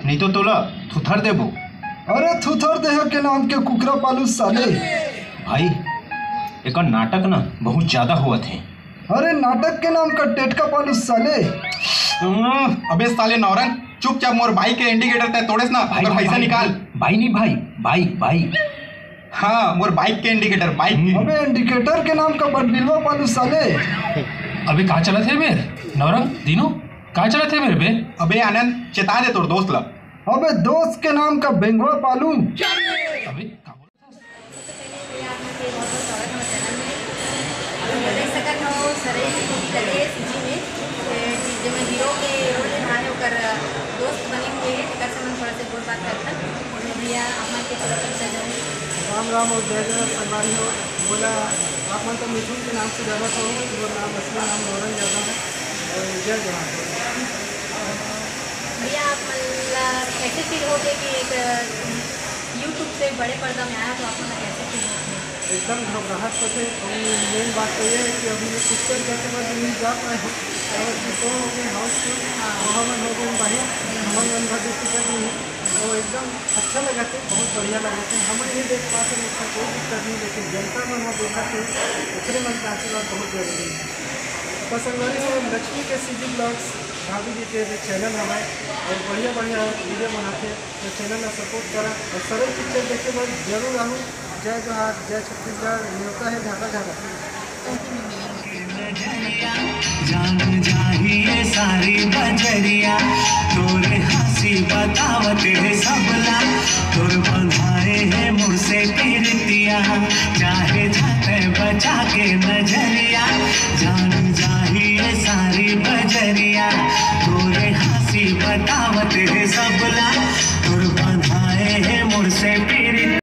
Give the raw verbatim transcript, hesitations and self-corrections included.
नहीं तो तोला थुथर देबो। अरे थुथर देह के नाम के कुकरा पालू साले। भाई, एकर नाटक ना बहुत ज्यादा होवत हे। अरे नाटक के नाम का टेटका पालू साले। हम्म, अबे साले नौरंग, चुपचाप मोर बाइक के इंडिकेटर तय तोड़ेस ना, भाई, अगर भाई, पैसा भाई, निकाल। भाई, भाई नहीं भाई, बाइक, बाइक। हाँ, मोर बाइक के इंडिकेटर, बाइक के। अबे इंडिकेटर के नाम का बंडिलवा पालू साले। अबे का चलत हे मेर नौरंग दीनू, का चलत हे मेर बे? अबे आनंद, चेता दे तोर दोस्त ला। अबे दोस्त के नाम का बेंगवा पालू। अबे का बोलत हस? सबसे पहले भैया आप मन के बहुत बहुत स्वागत है चैनल में। आप मन देख सकत हो सरई की मूवी लगे है सीजी में, ए, जेमे हीरो के रोल निभाए हे ओकर दोस्त बने हुए हैं, तेकर से मन थोड़ा से गोठ बात करथन। तो भैया आप मन के पूरा परिचय दो। राम राम और जय जोहार संगवारी हो। मोला आप मन तो मिथुन के नाम से जानत हो, मोर नाम असली नाम नौरंग यादव है। और जय जोहार। भैया आप मन ला कैसे फील होथे कि एक YouTube से बड़े पर्दा में आया, तो आप मन ला कैसे फील होथे? एकदम घबराहट होथे और मेन बात तो ये है कि अभी मैं पिक्चर देखे बर नहीं जा पाए हूँ। और सुतो हो गए हाउसफुल, हाँ। वहाँ मन हो गए बाहर, हमन मन भर टिकट नहीं है। तो एकदम अच्छा लगा थे, बहुत बढ़िया लगा थे। हमन नहीं देख पाते, ऐसा कोई दिक्कत नहीं, लेकिन जनता मन वो देखा थे, ओकरे मन का आशीर्वाद बहुत जरूरी है। तो संगवारी हो, लक्ष्मी के सीजी ब्लॉग्स भाभी जी के जो चैनल हमारे और बढ़िया बढ़िया वीडियो बनाते, तो चैनल ला सपोर्ट करा और सरल पिक्चर देखे बर जरूर आहू। जय जोहार, जय छत्तीसगढ़, न्योता है झारा झारा। जान जाही ये सारी बजरिया, तोरे हंसी बतावत है सबला, तोर बंधाए है मोर से पीरतिया, चाहे जाते बचा के नजरिया, जान जाही ये सारी बजरिया, तोरे हंसी बतावत है सबला, तोर बंधाए है मोर से